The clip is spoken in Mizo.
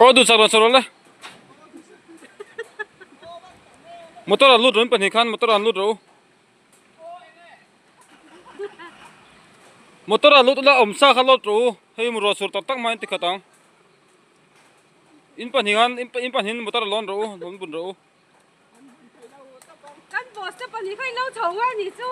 Aw duh chak lo chak lo le motor ah lut rawh in pahnih khan motor ah an lut rawh u motor ah lut ula awm sa kha load rawh u hei ruah sur tak tak mai an ti khat ang in pahnih khan in pahnih in motor ah lawn rawh u lawn bun rawh u. Kan boss te pahnih kha in lo chho ngai anih chu.